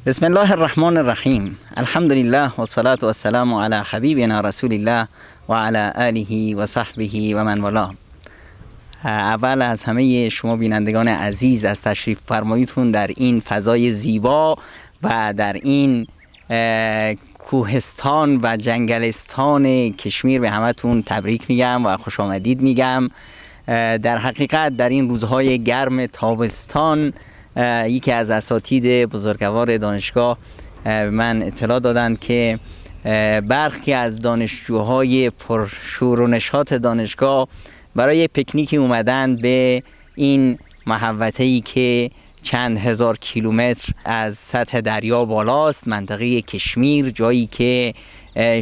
بسم الله الرحمن الرحیم. الحمد لله والصلاة والسلام علی حبیبنا رسول الله و علی آله و صحبه و من والاه. اول از همه شما بینندگان عزیز از تشریف فرماییتون در این فضای زیبا و در این کوهستان و جنگلستان کشمیر به همتون تبریک میگم و خوش آمدید میگم. در حقیقت در این روزهای گرم تابستان یکی از اساتید بزرگوار دانشگاه من اطلاع دادند که برخی از دانشجوهای پرشور و نشاط دانشگاه برای پیکنیکی اومدن به این محوطه‌ای که چند هزار کیلومتر از سطح دریا بالاست، منطقه کشمیر، جایی که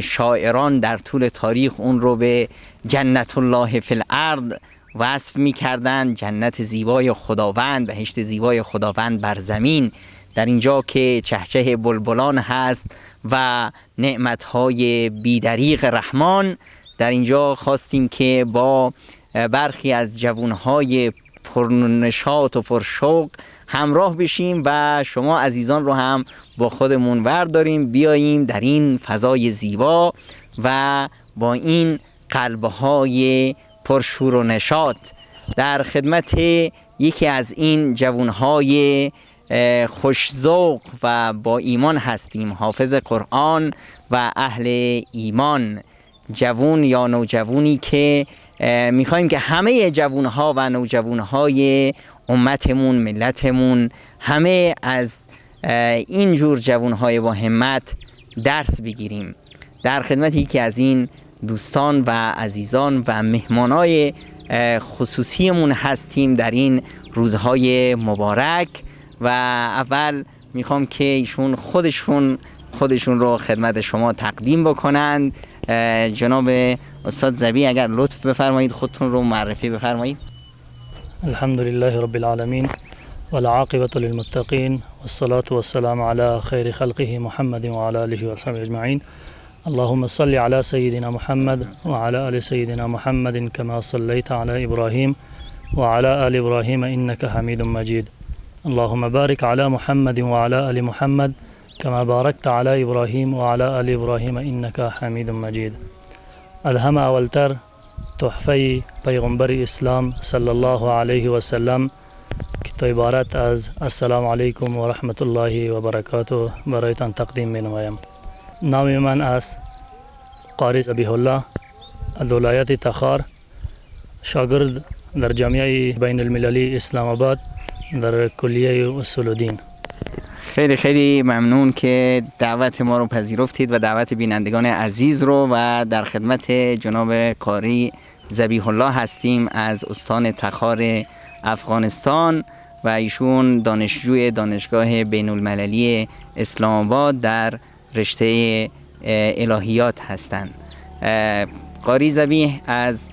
شاعران در طول تاریخ اون رو به جنت الله فی الارض وصف می‌کردند، جنت زیبای خداوند، بهشت زیبای خداوند بر زمین. در اینجا که چهچه بلبلان هست و نعمت‌های بیدریغ رحمان، در اینجا خواستیم که با برخی از جوانهای پرنشاط و پرشوق همراه بشیم و شما عزیزان رو هم با خودمون ورداریم، بیاییم در این فضای زیبا و با این قلب‌های پرشور و نشاط در خدمت یکی از این جوانهای خوشذوق و با ایمان هستیم، حافظ قرآن و اهل ایمان، جوون یا نوجوانی که میخوایم که همه جوانها و نوجوانهای امتمون، ملتمون، همه از این جور جوانهای با همت درس بگیریم. در خدمت یکی از این دوستان و عزیزان و مهمانای خصوصیمون هستیم در این روزهای مبارک و اول میخوام که ایشون خودشون رو خدمت شما تقدیم بکنند. جناب استاد ذبیح اگر لطف بفرمایید خودتون رو معرفی بفرمایید. الحمد لله رب العالمین والعاقبة للمتقین والصلاة والسلام على خیر خلقه محمد وعلى آله وصحبه اجمعین. اللهم صل على سيدنا محمد وعلى آل سيدنا محمد كما صليت على إبراهيم وعلى آل إبراهيم إنك حميد مجيد. اللهم بارك على محمد وعلى آل محمد كما باركت على إبراهيم وعلى آل إبراهيم إنك حميد مجيد. الهم اولتر تحفه پیغمبر اسلام صلی الله علیه و سلم که عبارت از السلام علیکم و رحمت الله و برکاته برایتان تقدیم می نمایم. نام من از قاری ذبیح الله از ولایت تخار، شاگرد در جامعه بین المللی اسلام آباد در کلیه اصول الدین. خیلی خیلی ممنون که دعوت ما رو پذیرفتید و دعوت بینندگان عزیز رو و در خدمت جناب قاری ذبیح الله هستیم از استان تخار افغانستان و ایشون دانشجوی دانشگاه بین المللی اسلام آباد در رشته الهیات هستند. قاری ذبیح از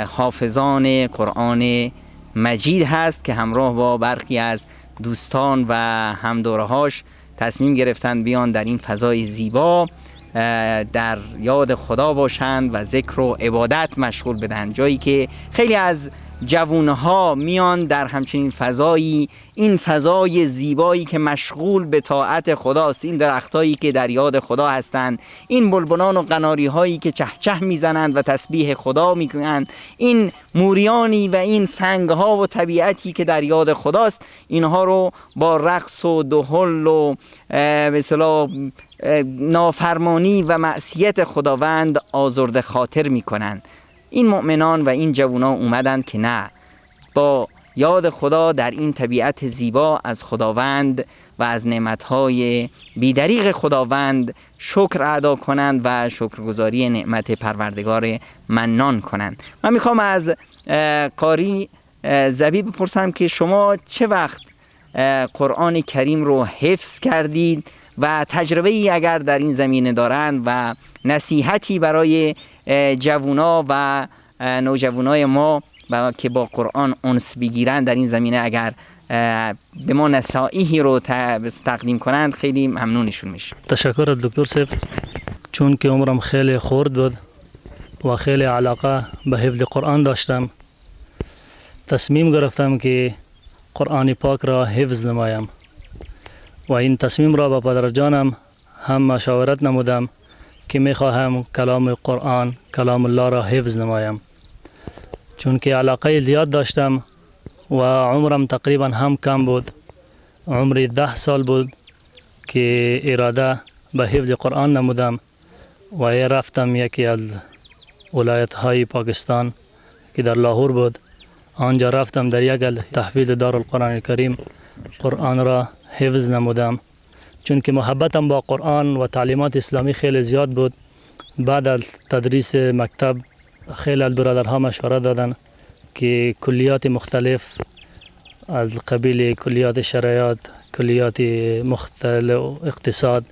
حافظان قرآن مجید هست که همراه با برخی از دوستان و همدورهاش تصمیم گرفتن بیان در این فضای زیبا در یاد خدا باشند و ذکر و عبادت مشغول بدن، جایی که خیلی از جوانها میان در همچنین فضایی، این فضای زیبایی که مشغول به طاعت خداست، این درختایی که در یاد خدا هستند، این بلبلان و قناری هایی که چهچه میزنند و تسبیح خدا میکنند، این موریانی و این سنگ ها و طبیعتی که در یاد خداست، اینها رو با رقص و دهل و به اصطلاح نافرمانی و معصیت خداوند آزرده خاطر میکنند. این مؤمنان و این جوانان اومدند که نه، با یاد خدا در این طبیعت زیبا از خداوند و از نعمتهای بیدریغ خداوند شکر ادا کنند و شکرگزاری نعمت پروردگار منان کنند. من میخوام از قاری ذبیح بپرسم که شما چه وقت قرآن کریم رو حفظ کردید و تجربه ای اگر در این زمینه دارند و نصیحتی برای جوونا و نوجوانای ما که با قرآن انس بگیرند در این زمینه اگر به ما نصایحی رو تقدیم کنند خیلی ممنونشون میشیم. تشکر دکتر صاحب. چون که عمرم خیلی خرد بود و خیلی علاقه به حفظ قرآن داشتم، تصمیم گرفتم که قرآن پاک را حفظ نمایم و این تصمیم را با پدرجانم هم مشاورت نمودم که میخواهم کلام قرآن، کلام الله را حفظ نمایم، چون که علاقه زیاد داشتم و عمرم تقریبا هم کم بود، عمری 10 سال بود که اراده به حفظ قرآن نمودم و رفتم یکی از ولایت های پاکستان که در لاهور بود، آنجا رفتم در یک تحفیظ دارالقرآن کریم قرآن را حفظ نمودم. چون که محبتم با قرآن و تعلیمات اسلامی خیلی زیاد بود، بعد از تدریس مکتب خیلی از برادرها مشوره دادن که کلیات مختلف از قبیل کلیات شرعیات، کلیات مختلف اقتصاد،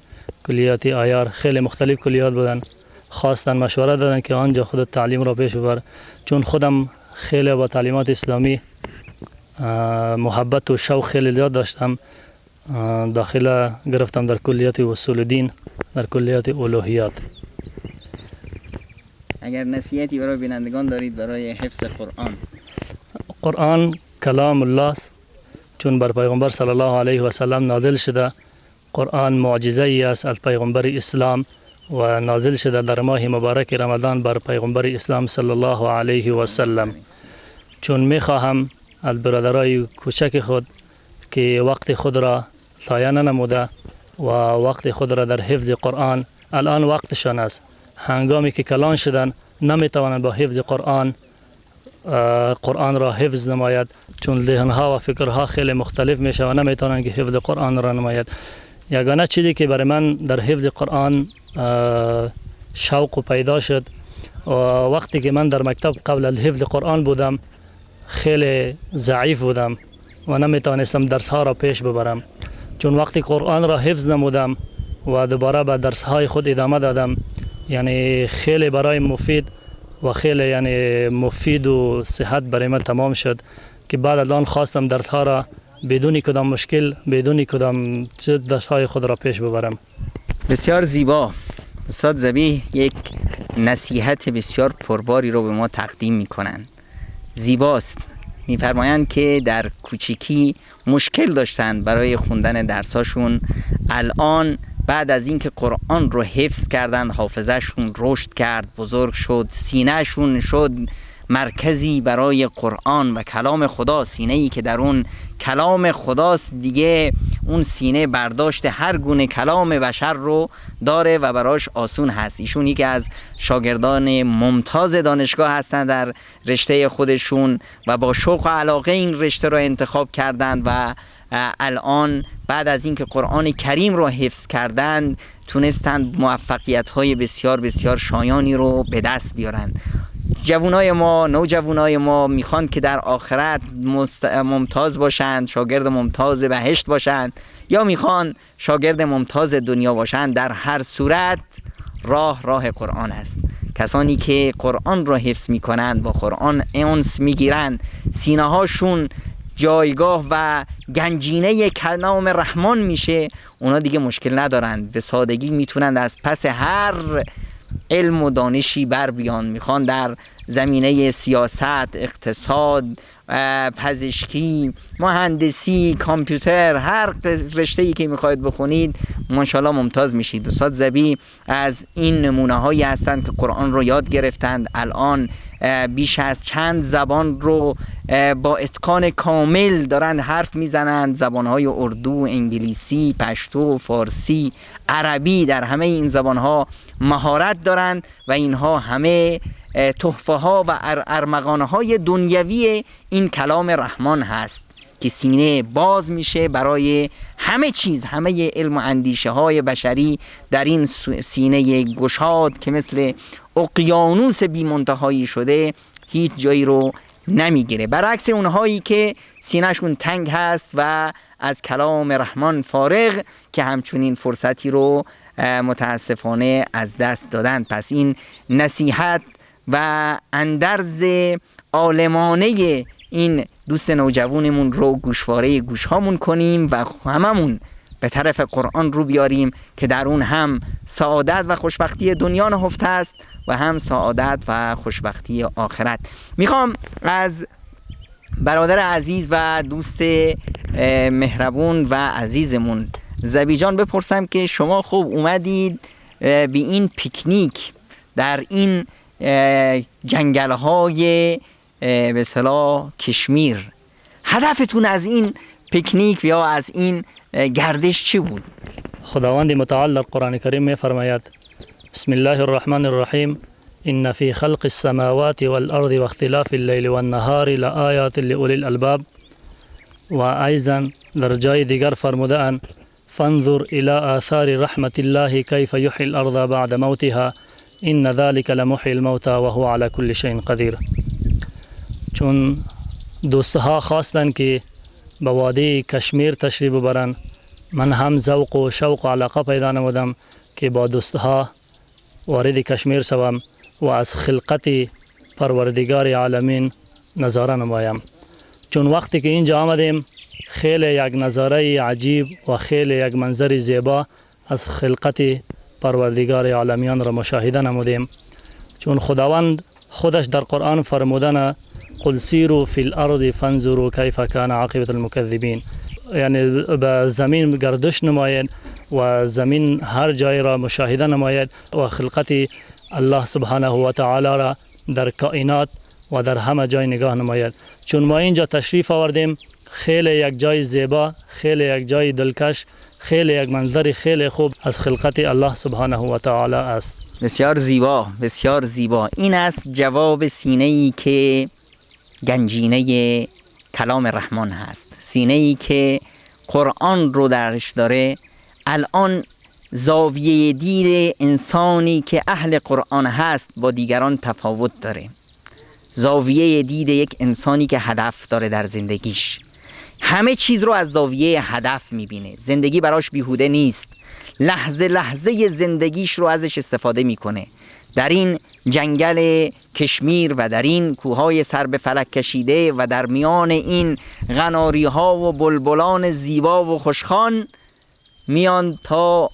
کلیات آیار، خیلی مختلف کلیات بودن، خواستن مشوره دادن که آنجا خود تعلیم را پیش ببر. چون خودم خیلی با تعلیمات اسلامی محبت و شوق خیلی زیاد داشتم، داخل گرفتم در کلیات اصول دین، در کلیات الوهیات. اگر نصیحتی برای بینندگان دارید برای حفظ قرآن؟ قرآن کلام الله است، چون بر پیغمبر صلی الله علیه و سلم نازل شده. قرآن معجزه ای است از پیغمبر اسلام و نازل شده در ماه مبارک رمضان بر پیغمبر اسلام صلی الله علیه و سلم. چون میخواهم از برادرای کوچک خود که وقت خود را ضایع ننموده و وقت خود را در حفظ قرآن، الان وقتشان است، هنگامی که کلان شدن نمیتوانند با حفظ قرآن قرآن را حفظ نماید، چون ذهنها و فکرها خیلی مختلف میشه و نمیتوانند که حفظ قرآن را نماید. یگانه چیزی که برای من در حفظ قرآن شوق پیدا شد، وقتی که من در مکتب قبل از حفظ قرآن بودم خیلی ضعیف بودم و نمیتوانستم درس ها را پیش ببرم. چون وقتی قرآن را حفظ نمودم و دوباره به درس های خود ادامه دادم، یعنی خیلی برای مفید و خیلی یعنی مفید و صحت برای من تمام شد که بعد از آن خواستم درس ها را بدون کدام مشکل، بدون کدام درس های خود را پیش ببرم. بسیار زیبا. استاد ذبیح یک نصیحت بسیار پرباری رو به ما تقدیم میکنن. زیباست. میفرمایند که در کوچیکی مشکل داشتند برای خوندن درساشون، الان بعد از اینکه قرآن رو حفظ کردند حافظه‌شون رشد کرد، بزرگ شد، سینه‌شون شد مرکزی برای قرآن و کلام خدا، سینه‌ای که در اون کلام خداست دیگه اون سینه برداشت هر گونه کلام بشر رو داره و براش آسون هست. ایشون یکی از شاگردان ممتاز دانشگاه هستند در رشته خودشون و با شوق و علاقه این رشته رو انتخاب کردند و الان بعد از اینکه قرآن کریم رو حفظ کردند تونستند موفقیت‌های بسیار بسیار شایانی رو به دست بیارند. جوانای ما، نوجوانای ما میخوان که در آخرت ممتاز باشند، شاگرد ممتاز بهشت باشند یا میخوان شاگرد ممتاز دنیا باشند. در هر صورت راه قرآن است. کسانی که قرآن را حفظ میکنند، با قرآن انس میگیرند، سینه هاشون جایگاه و گنجینه کلام رحمان میشه، اونا دیگه مشکل ندارند، به سادگی میتونند از پس هر علم و دانشی بر بیان. میخوان در زمینه سیاست، اقتصاد، پزشکی، مهندسی، کامپیوتر، هر رشته‌ای که میخواید بخونید ماشاءالله ممتاز میشید. استاد ذبیح از این نمونه هایی هستند که قرآن رو یاد گرفتند، الان بیش از چند زبان رو با اتقان کامل دارند حرف میزنند، زبانهای اردو، انگلیسی، پشتو، فارسی، عربی، در همه این زبانها مهارت دارند و اینها همه تحفه ها و ارمغان های دنیوی این کلام رحمان هست که سینه باز میشه برای همه چیز، همه علم و اندیشه های بشری در این سینه گشاد که مثل اقیانوس بی منتهایی شده هیچ جایی رو نمیگیره. برعکس اونهایی که سینهشون تنگ هست و از کلام رحمان فارغ که همچنین فرصتی رو متاسفانه از دست دادن. پس این نصیحت و اندرز عالمانه این دوست نوجوانمون رو گوشواره گوشهامون کنیم و هممون به طرف قرآن رو بیاریم که در اون هم سعادت و خوشبختی دنیا نهفته است و هم سعادت و خوشبختی آخرت. میخوام از برادر عزیز و دوست مهربون و عزیزمون ذبیح جان بپرسم که شما خوب اومدید به این پیکنیک در این جنگل های به اصطلاح کشمیر، هدفتون از این پیکنیک یا از این گردش چی بود؟ خداوند متعال در قرآن کریم می فرماید: بسم الله الرحمن الرحیم، ان فی خلق السماوات والارض واختلاف اللیل والنهار لآیات لأولی الالباب. و ایضا در جای دیگر فرموده اند: فانظر الى آثار رحمت الله کیف یحیی الارض بعد موتها ان ذلك لمحیی الموتى وهو على كل شیء قدیر. چون دوستها خواستند که به وادی کشمیر تشریف ببرند، من هم ذوق و شوق و علاقه پیدا نمودم که با دوستها وارد کشمیر شوم و از خلقت پروردگار عالمین نظاره نمایم. چون وقتی که اینجا آمدیم، خیلی یک نظاره عجیب و خیلی یک منظر زیبا از خلقت پروردگار عالمیان را مشاهده نمودیم. چون خداوند خودش در قرآن فرمودن: قل سیروا فی الارض فانظروا کیف کان عاقبة المکذبین، یعنی به زمین گردش نماید و زمین هر جای را مشاهده نماید و خلقت الله سبحانه و تعالی را در کائنات و در همه جای نگاه نماید. چون ما اینجا تشریف آوردیم، خیلی یک جای زیبا، خیلی یک جای دلکش، خیلی یک منظر خیلی خوب از خلقت الله سبحانه و تعالی است. بسیار زیبا، بسیار زیبا. این است جواب سینه ای که گنجینه کلام رحمان هست، سینه ای که قرآن رو درش داره. الان زاویه دید انسانی که اهل قرآن هست با دیگران تفاوت داره. زاویه دید یک انسانی که هدف داره در زندگیش، همه چیز رو از زاویه هدف میبینه. زندگی براش بیهوده نیست، لحظه لحظه زندگیش رو ازش استفاده میکنه. در این جنگل کشمیر و در این کوههای سر به فلک کشیده و در میان این قناری ها و بلبلان زیبا و خوشخوان میان تا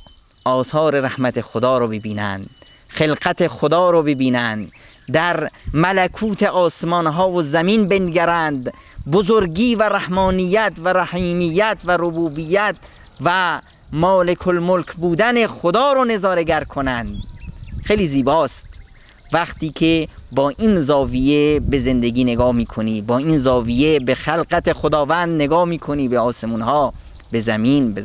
آثار رحمت خدا رو ببینند، خلقت خدا رو ببینند، در ملکوت آسمان ها و زمین بنگرند، بزرگی و رحمانیت و رحیمیت و ربوبیت و مالک الملک بودن خدا رو نظاره‌گر کنند. خیلی زیباست وقتی که با این زاویه به زندگی نگاه میکنی، با این زاویه به خلقت خداوند نگاه میکنی، به آسمون ها، به زمین، به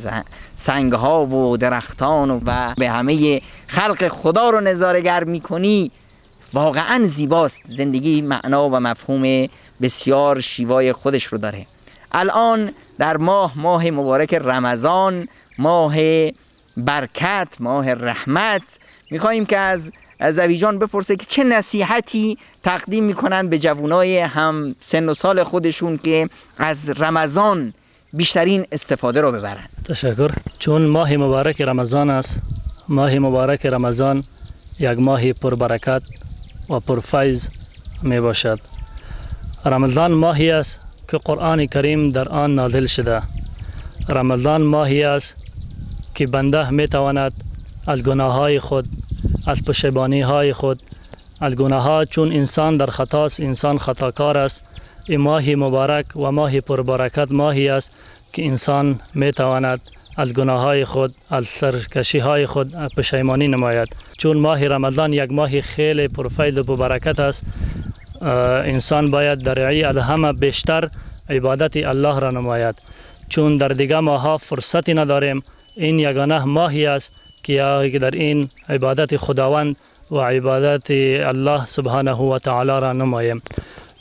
سنگ ها و درختان و به همه خلق خدا رو نظاره‌گر میکنی. واقعا زیباست. زندگی معنا و مفهوم بسیار شیوای خودش رو داره. الان در ماه مبارک رمضان، ماه برکت، ماه رحمت، میخواییم که از ذبیح جان بپرسه که چه نصیحتی تقدیم میکنن به جوانای هم سن و سال خودشون که از رمضان بیشترین استفاده رو ببرن. تشکر. چون ماه مبارک رمضان است، ماه مبارک رمضان یک ماه پربرکت و پرفیض می باشد. رمضان ماهی است که قرآن کریم در آن نازل شده. رمضان ماهی است که بنده می تواند از گناههای خود، از پشیمانی های خود، از گناهها، چون انسان در خطاست، انسان خطاکار است. این ماه مبارک و ماه پربرکت ماهی است که انسان می تواند از گناههای خود، از سرکشی های خود پشیمانی نماید. چون ماه رمضان یک ماه خیلی پرفیض و پربرکت است، انسان باید در ای از همه بیشتر عبادت الله را نماید. چون در دیگه ماه‌ها فرصتی نداریم، این یگانه ماهی است که در این عبادت خداوند و عبادت الله سبحانه و تعالی را نماییم.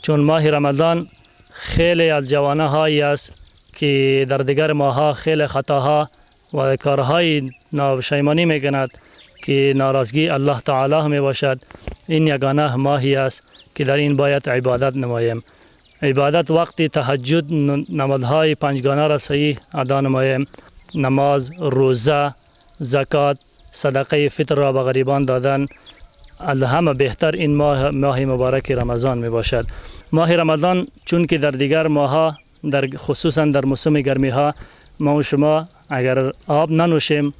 چون ماه رمضان خیلی از جوانه هایی است که در دیگر ماه‌ها خیلی خطاها و کارهای ناشایمانی میکند که ناراضگی الله تعالی می باشد. این یگانه ماهی است که در این باید عبادت نماییم. عبادت وقتی تهجد، نمازهای پنجگانه را صحیح ادا نماییم، نماز، روزه، زکات، صدقه فطر را به غریبان دادن، از همه بهتر این ماه مبارک رمضان می باشد. ماه رمضان چون که در دیگر ماه‌ها، در خصوصا در موسم گرمی ها، ما و شما اگر آب ننوشیم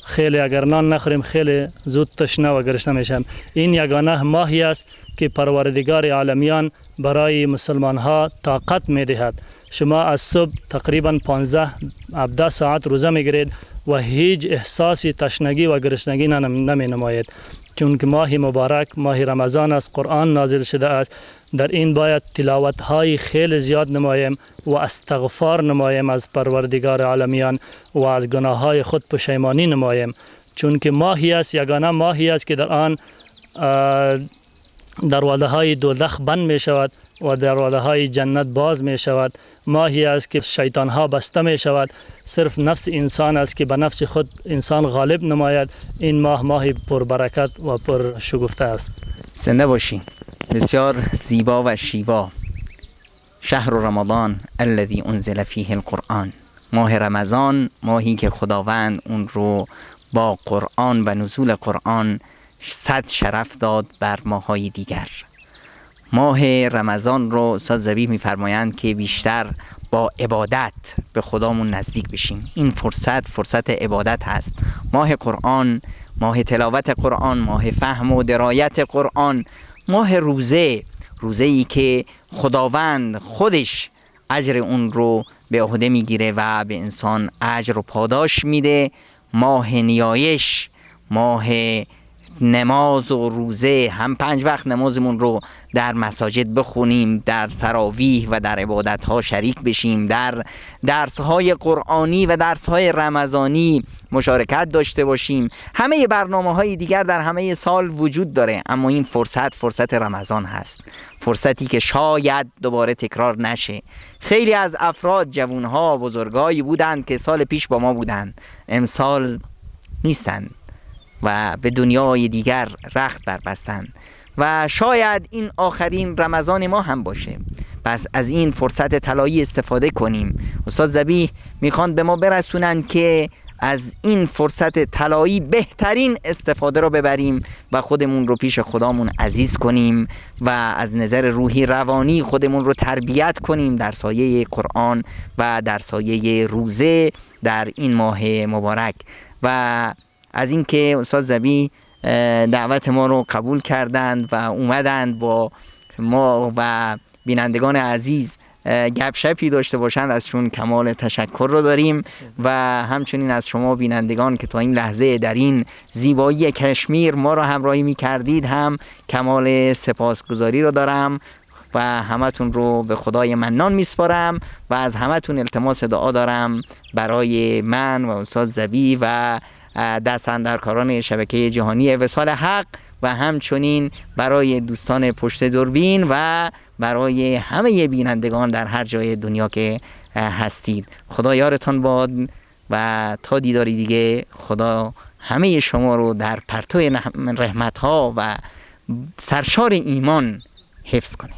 خیلی اگر نان نخوریم خیلی زود تشنه و گرسنه میشم. این یگانه ماهی است که پروردگار عالمیان برای مسلمان ها طاقت میدهد. شما از صبح تقریبا 15 17 ساعت روزه میگیرید و هیچ احساس تشنگی و گرسنگی نمی نماید، چون که ماه مبارک ماه رمضان است، قرآن نازل شده است. در این باید تلاوت های خیلی زیاد نماییم و استغفار نماییم از پروردگار عالمیان و از گناه های خود پشیمانی نماییم، چون که ماهی است، یگانه ماهی است که در آن دروازه های دوزخ بند می شود و دروازه های جنت باز می شود. ماهی است که شیطان ها بسته می شود، صرف نفس انسان است که به نفس خود انسان غالب نماید. این ماه ماه پربرکت و پر شگفته است. زنده باشی. بسیار زیبا و شیوا. شهر رمضان الذی انزل فیه القرآن، ماه رمضان، ماهی که خداوند اون رو با قرآن و نزول قرآن صد شرف داد بر ماه‌های دیگر. ماه رمضان رو استاد ذبیح می‌فرمایند که بیشتر با عبادت به خدامون نزدیک بشیم. این فرصت، فرصت عبادت هست. ماه قرآن، ماه تلاوت قرآن، ماه فهم و درایت قرآن، ماه روزه، روزه‌ای که خداوند خودش اجر اون رو به عهده میگیره و به انسان اجر و پاداش میده. ماه نیایش، ماه نماز و روزه، هم 5 وقت نمازمون رو در مساجد بخونیم، در تراویح و در عبادت‌ها شریک بشیم، در درس‌های قرآنی و درس‌های رمضانی مشارکت داشته باشیم. همه برنامه‌های دیگر در همه سال وجود داره، اما این فرصت، فرصت رمضان هست، فرصتی که شاید دوباره تکرار نشه. خیلی از افراد، جوان‌ها، بزرگایی بودند که سال پیش با ما بودند، امسال نیستند و به دنیای دیگر رخت بربستند و شاید این آخرین رمضان ما هم باشه. پس از این فرصت طلایی استفاده کنیم. استاد ذبیح میخوان به ما برسونن که از این فرصت طلایی بهترین استفاده رو ببریم و خودمون رو پیش خدامون عزیز کنیم و از نظر روحی روانی خودمون رو تربیت کنیم در سایه قرآن و در سایه روزه در این ماه مبارک. و از اینکه استاد ذبیح دعوت ما رو قبول کردند و اومدند با ما و بینندگان عزیز گپ شپی داشته باشند، ازشون کمال تشکر رو داریم و همچنین از شما بینندگان که تا این لحظه در این زیبایی کشمیر ما رو همراهی می کردید هم کمال سپاسگزاری رو دارم و همتون رو به خدای منان میسپارم و از همتون التماس دعا دارم برای من و استاد ذبیح و دست اندرکاران شبکه جهانی وصال حق و همچنین برای دوستان پشت دوربین و برای همه بینندگان در هر جای دنیا که هستید. خدا یارتان باد و تا دیداری دیگه خدا همه شما رو در پرتو رحمت ها و سرشار ایمان حفظ کنه.